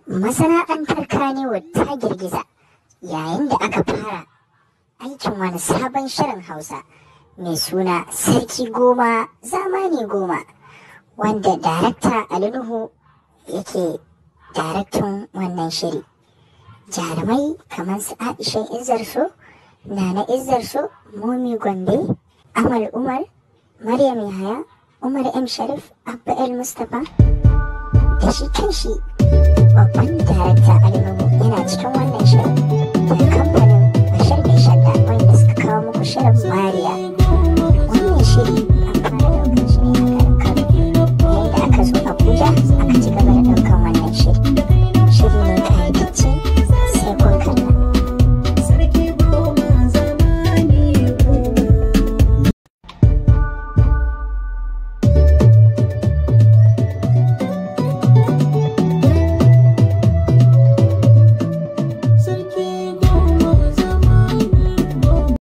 Masana'antar Kannywood ta girgiza yayin da aka fara aikin wani sabon shirin Hausa mai suna Sarki Goma Zamani Goma, wanda darakta Ali Nuhu yake daraktan wannan shiri. Jarumai kamar su Aisha Izzarso, Nana Izzarso, Momi Gombe, Amal Umar, Maryam Yahaya, Umar M. Sharif, Abba El Mustapha, da shi kanshi babban darakta.